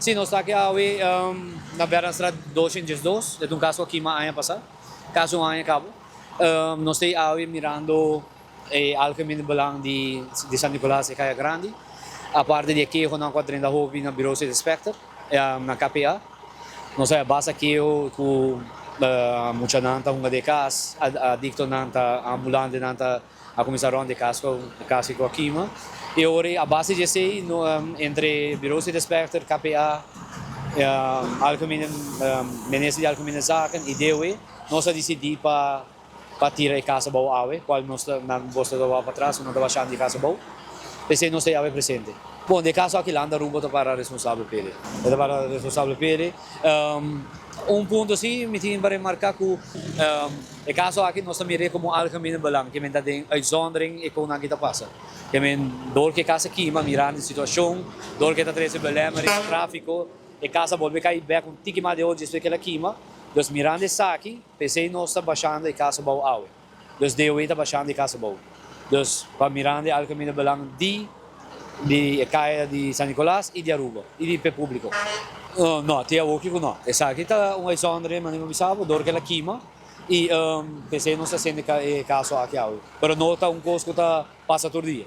Si, nos ta aki awe na Bernardstraat 212, e ta un cas cu a kima aña pasa, casi un aña cabo. Nos ta awe mirando e algemene belang di San Nicolas e Caya Grandi, aparte di e kehonan cu a drenta hopi na Bureau State Inspector, na KPA. Nos a basa keho cu muchanan ta hunga den cas, adictonan ta, ambulantenan ta a cuminsa rond e cas cu casi cu a kima. E ora a base di esey entre Bureau State Inspector, KPA, Algemene, Minister di Algemene Zaken y DOE nos a dicidi pa tira e cas abou awe, cual nos ta, nan bos ta wak patras, nan ta bashando e cas abou. P'esey nos ta awe presente. Bon, den e caso aki Land Aruba ta para responsabel p'e. E ta para responsabel p'e. Un punto si mi tin pa remarca cu e caso aki nos ta mira como algemene belang, ke men ta den uitzondering e con aki ta pasa. Ke men dor cu e cas a kima mirando e situacion, dor cu e ta trece belemmering di trafico, e cas a bolbe cay bek un tiki mas de ora despues cu el a kima. Dus mirando esaki, p'esey nos ta bashando e cas abou awe. Dus DOE ta bashando e cas abou. Dus pa mirando e algemene belang di di e caya di San Nicolas y di Aruba y di p'e publico. No, te awoki cu no. Esaki ta un uitzondering, manera mi bisa bo, dor cu el a kima y p'esey nos ta haciendo e caso aki awe. Pero no ta un cos cu ta pasa tur dia.